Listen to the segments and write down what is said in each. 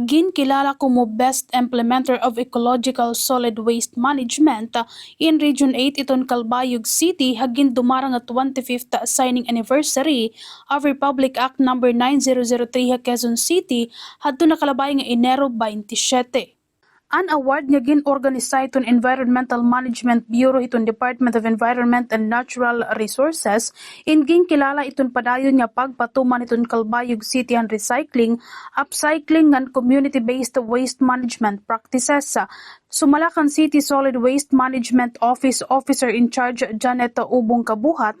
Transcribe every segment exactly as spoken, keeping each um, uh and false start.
Ginkilala komo Best Implementer of Ecological Solid Waste Management in Region eight iton Calbayog City ha gindumara nga twenty-fifth signing anniversary of Republic Act number nine zero zero three ha Quezon City hadto nakalabay nga Enero twenty-seven. An award nga gin-organisa hiton Environmental Management Bureau hiton Department of Environment and Natural Resources in ginkilala iton padayon nga pagpatuman hiton Calbayog City han recycling, upcycling ngan community-based waste management practices. Sumala kan City Solid Waste Management Office Officer in Charge Janet Ubong Kabuhat,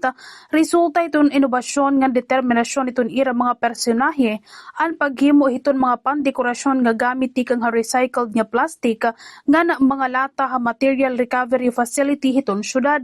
resulta hiton inobasyon ngan determinasyon hiton ira mga personahe an paghimo hiton mga pandekorasyon nga gamit tikang ha recycled nga plastic ngan mga lata ha material recovery facility hiton syudad.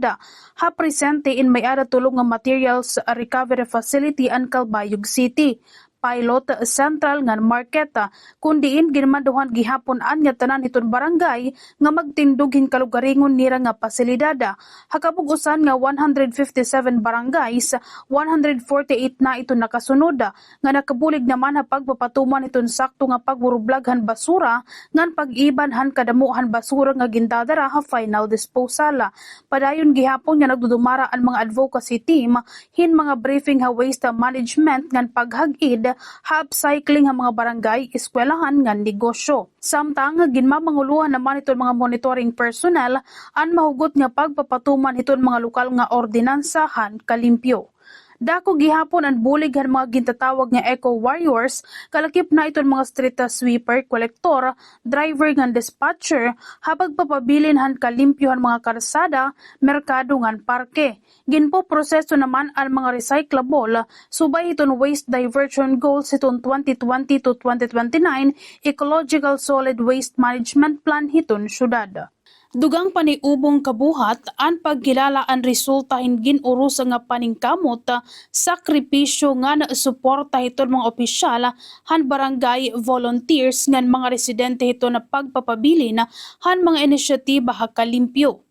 Ha presente in may-ada tulo nga materials recovery facility an Calbayog City, Pilot, Central ngan Market, kon diin ginmanduhan gihapon an ngatanan hiton barangay nga magtindog hin kalugaringon nira nga pasilidad. Ha kabug-osan nga one hundred fifty-seven barangays, one hundred forty-eight na iton nakasunod, nga nakabulig naman ha pagpapatuman hiton sakto nga pagburublag han basura ngan pag-iban han kadamo han basura nga gindadara ha final disposal. Padayon gihapon nga nagdudumara an mga advocacy team hin mga briefing ha waste management ngan paghag-id ha upcycling ha mga barangay, eskwelahan ngan negosyo. Samtang ginmamangulohan naman hiton mga monitoring personnel an mahugot nga pagpapatuman hiton mga lokal nga ordinansa han kalimpyo. Dako gihapon an bulig han mga gintatawag nga eco warriors, kalakip na iton mga street sweeper, kolektor, driver ngan dispatcher, ha pagpapabilin han kalimpyo han mga karsada, merkado ngan parke. Ginpoproseso naman an mga recyclable, subay hiton waste diversion goals hiton twenty twenty to twenty twenty-nine Ecological Solid Waste Management Plan hiton syudad. Dugang pa ni Ubong Kabuhat, an pagkilala an resulta hin gin-urusa nga paningkamot, sakripisyo ngan suporta hiton mga opisyal han barangay, volunteers ngan mga residente hiton pagpapabilin han mga inisyatiba ha kalimpyo.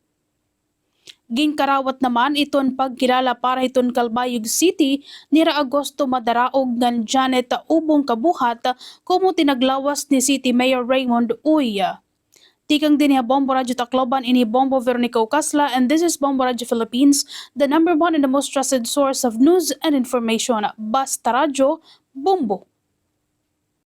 Ginkarawat naman iton pagkilala para hiton Calbayog City nira Agosto Madaraog ngan Janet Ubong Kabuhat komo tinaglawas ni City Mayor Raymond Uy. Tikang dinhi ha Bombo Radyo Tacloban, ini Bombo Veronica Ucasla, and this is Bombo Radyo Philippines, the number one and the most trusted source of news and information. Basta Radyo, Bombo!